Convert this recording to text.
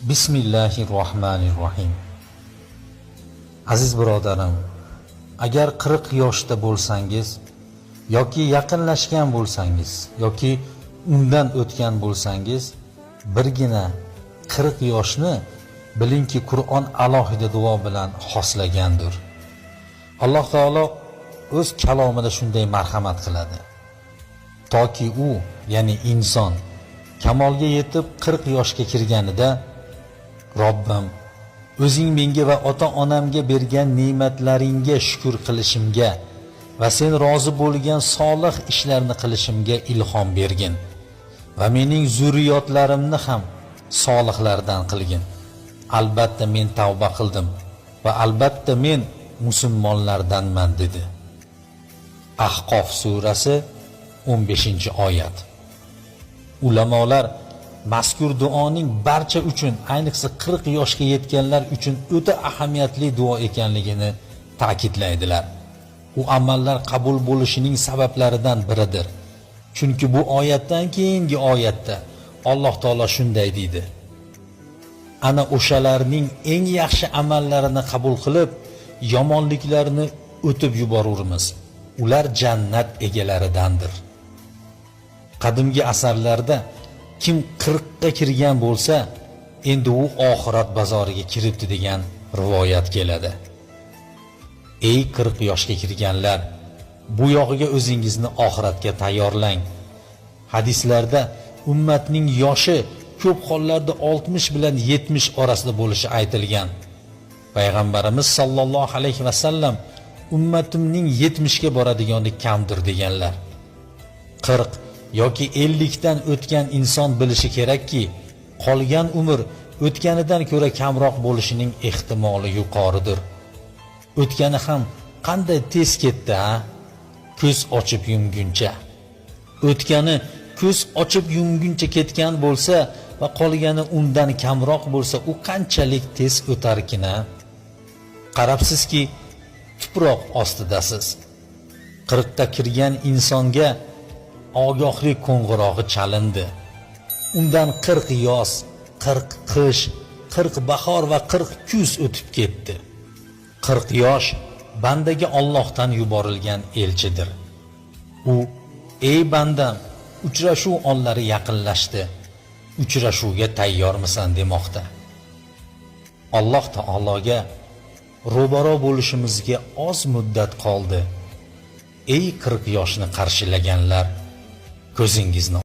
Bismillahirrohmanirrohim. Aziz birodarim, agar 40 yoshda bo'lsangiz yoki yaqinlashgan bo'lsangiz yoki undan o'tgan bo'lsangiz, birgina 40 yoshni bilingki, Qur'on alohida duo bilan xoslagandir. Alloh taolo o'z kalomida shunday marhamat qiladi. Toki u, ya'ni inson kamolga yetib 40 yoshga kirganida, Robbim, o'zing menga va ota-onamga bergan ne'matlaringga shukr qilishimga va sen rozi bo'lgan solih ishlarni qilishimga ilhom bergin va mening zurriyotlarimni ham solihlardan qilgin. Albatta men tavba qildim va albatta men musulmonlardanman, dedi. Ahqof surasi 15-oyat. Ulamolar mazkur duoning barcha uchun, ayniqsa 40 yoshga yetganlar uchun o'ta ahamiyatli duo ekanligini ta'kidlaydilar. U amallar qabul bo'lishining sabablaridan biridir. Chunki bu oyatdan keyingi oyatda Alloh taolo shunday deydi: Ana o'shalarning eng yaxshi amallarini qabul qilib, yomonliklarni o'tib yuborurmiz. Ular jannat egalaridandir. Qadimgi asarlarda kim 40 ga kirgan bo'lsa, endi u oxirat bozoriga kiribdi degan rivoyat keladi. Ey 40 yoshga kirganlar, bu yog'iga o'zingizni oxiratga tayyorlang. Hadislarda ummatning yoshi ko'p hollarda 60 bilan 70 orasida bo'lishi aytilgan. Payg'ambarimiz sallallohu alayhi va sallam ummatimning 70 ga boradigani kamdir deganlar. 40 yoki 50 dan o'tgan inson bilishi kerakki, qolgan umr o'tganidan ko'ra kamroq bo'lishining ehtimoli yuqoridir. O'tgani ham qanday tez ketdi, a? Ko'z ochib yumguncha. O'tgani ko'z ochib yumguncha ketgan bo'lsa va qolgani undan kamroq bo'lsa, u qanchalik tez o'tarkin-a? Qarabsizki, tuproq ostidasiz. 40 ga kirgan insonga ogohlik qo'ng'irog'i chalindi. Undan 40 yoz, 40 qish, 40 bahor va 40 kuz o'tib ketdi. 40 yosh bandaga Allohdan yuborilgan elchidir. U: "Ey bandam, uchrashuv onlari yaqinlashdi. Uchrashuvga tayyormisan?" demoqda. Alloh taologa ro'baro bo'lishimizga oz muddat qoldi. Ey 40 yoshni qarshilaganlar, ko'zingizni